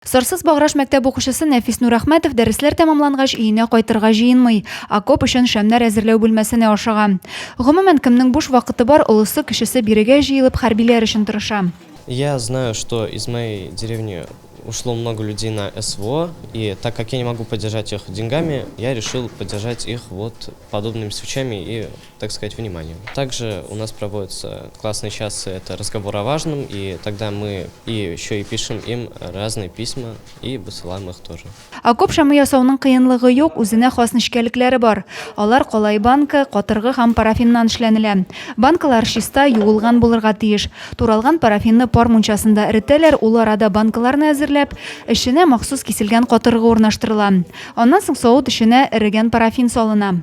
Сарсыз Баграж мәктәп укучысы Нәфис Нурәхмәтов дәресләр тәмамлангач өенә кайтырга җыенмый, окоп өчен шәмнәр әзерләү бүлмәсенә ашыга. Гомумән, кемнең буш вакыты бар, олысы, кечесе бирегә җыелып хәрбиләр өчен тырыша. Я знаю, что из моей деревни ушло много людей на СВО, и так как я не могу поддержать их деньгами, я решил поддержать их вот подобными свечами и, так сказать, вниманием. Также у нас проводятся классные часы, это разговор о важном, и тогда мы и еще и пишем им разные письма и высылаем их тоже. Окоп шәме ясауның кыенлыгы юк, үзенә хас нечкәлекләре бар. Алар калай банка, катыргы һәм парафиннан эшләнелә. Банкалар чиста, юылган булырга тиеш. Туралган парафинны пар мунчасында эретәләр, ул арада банкаларны әзерләп, эченә махсус киселгән катыргы урнаштырыла. Аннан соң савыт эченә эрегән парафин салына.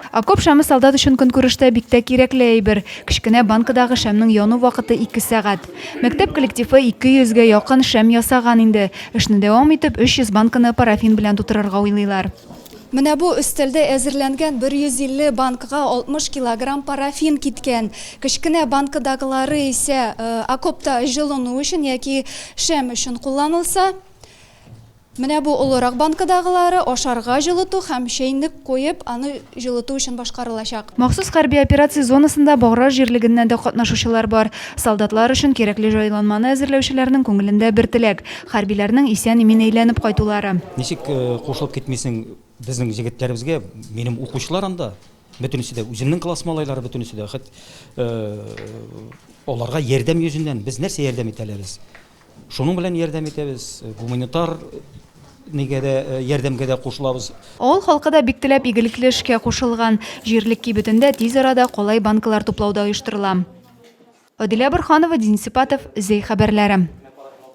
Окоп шәме солдат өчен көнкүрештә бик тә кирәкле әйбер. Кечкенә банкадагы шәмнең яну вакыты ике сәгать. Мәктәп коллективы 200 гә якын шәм ясаган инде. Эшне дәвам итеп, 300 банканы парафин белән тутырырга уйлыйлар. Менә бу өстәлдә әзерләнгән 150 банкага 60 килограмм парафин киткән. Кечкенә банкадагылары исә окопта җылыну өчен яки шәм өчен кулланылса, менә бу олырак банкадагылары ашарга җылыту һәм чәйнек куеп, аны җылыту өчен башкарылачак. Махсус хәрби операция зонасында Баграж җирлегеннән дә катнашучылар бар. Солдатлар өчен кирәкле җайланманы әзерләүчеләрнең күңелендә бер теләк, хәрбиләрнең исән-имин әйләнеп кайтулары. Ничек кушылып китмисең безнең җегетләребезгә, минем укучылар анда, бөтенесе дә үземнең класс малайлары, бөтенесе дә, хет аларга ярдәм йөзеннән без нәрсә ярдәм итә алабыз? Шуның белән ярдәм итәбез, гуманитар нигә дә, ярдәмгә дә кушылабыз. Авыл халкы да бик теләп игелекле эшкә кушылган. Җирлек кибетендә тиз арада калай банкалар туплау да оештырыла. Адилә Борһанова, Денис Ипатов, Зәй хәбәрләре.